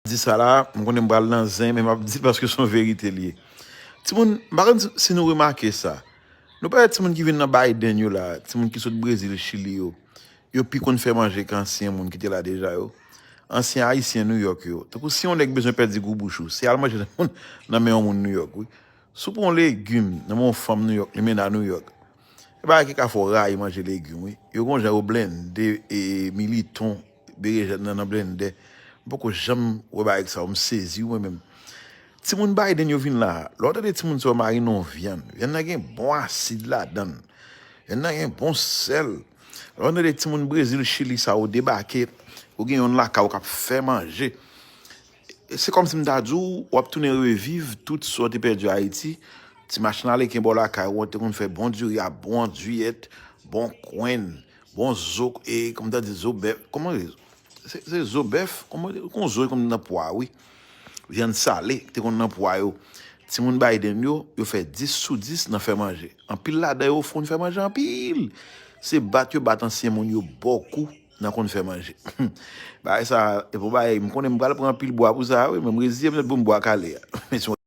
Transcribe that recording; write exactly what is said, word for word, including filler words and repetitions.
di sa la, m konnen m pral nan zen, men m ap di l paske se yon verite l ye. Timoun, m pa konn si, si nou remake sa. Nou pa wè timoun ki vin nan Biden yo la, timoun ki sot Brezil, Chili yo, yo pi konn fè manje ke ansyen moun ki te la deja yo. Ansyen Ayisyen New York yo. Tankou si yon nèg bezwen pèdi gou bouch ou, se al manje nan, nan men yon moun New York, wi. Si w pran yon legim nan men yon fanm New York, limena New York, e bagay ki ka fè w rayi manje legim, wi. Yo gon jan yo blende e militon, berejèn nan nan blendè. M poko janm wè bagay sa, m sezi wi mwen menm. Timoun Biden yo vin la, lè w tande timoun sa yo marine yon vyann, vyann nan gen bon asid ladan l. Vyann nan gen bon sèl. Lè w tande timoun Brezil, Chili sa yo debake, ou gen yonn lakay ou k ap fè manje. Se kòmsi m ta di w, w ap tounen reviv tout sa w te pèdi Ayiti. Ti machin ale kenbe w lakay ou, te konn fè bon diri a, bon diyèt, bon kwenn, bon zo, e kòm ta di zo bèf, kòman se, se zo bèf, kòman, kon zo konn nan pwa, wi. Vyann sale, te konn nan pwa yo. Timoun Biden yo, yo fè dis sou dis nan fè manje. Anpil ladan yo konn fè manje anpil. Se bat yo bat ansyen moun yo bòkou nan konn fè manje. Bagay sa, e bon bagay, m konnen m pral pran anpil bwa pou sa, wi, men m reziye m pou m bwa kale a. Men se yon